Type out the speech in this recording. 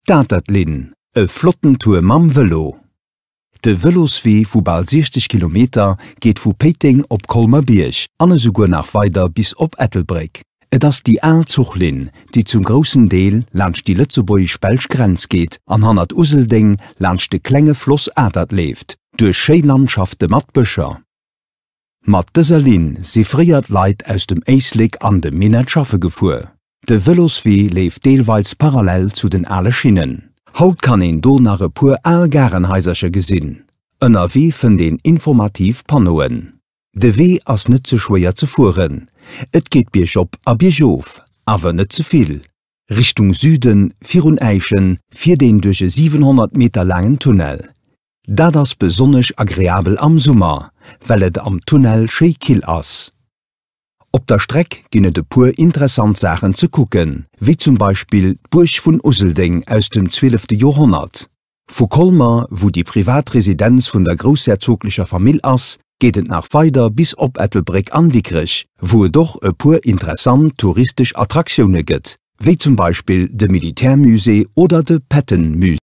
D'Atertlinn, e flotten Tour mam Vëlo. De Vëloswee vu bal 60 Kilometer geet vu Péiteng op Colmer-Bierg an esouguer nach weider bis op Ettelbréck. Et ass déi al Zuchlinn, déi zum groussen Deel laanscht déi lëtzebuergesch-belsch Grenz geet an hannert Useldeng laanscht de klenge Floss Atert leeft, duerch schéi Landschafte mat Bëscher. Mat dëser Linn si fréier d'Leit aus dem Éislek an dem Minett schaffe gefuer. De Vëloswee leeft deelweils parallel zu den ale Schinnen. Haut kann een do nach e puer al Garenhaisercher gesinn. Ënnerwee fënnt een informativ Panneauen. De Wee ass net ze schwéier ze fueren, et geet biergop a biergof, awer net ze vill. Richtung Süden, virun Äischen, fiert een duerch e 700 Meter laangen Tunnel. Dat ass besonnesch agreabel am Summer, well et am Tunnel schéi kill ass. Op der Streck ginn et e puer interessant Saachen ze kucken, wéi zum Beispill d'Buerg vun Useldeng aus dem zwielefte Joerhonnert. Vu Colmer, wou déi privat Residenz vun der groussherzoglecher Famill ass, geet et nach weider bis op Ettelbréck an Dikrech, wou et och e puer interessant touristesch Attraktioune gëtt, wéi zum Beispill de Militärmusée oder de Patton-Musée.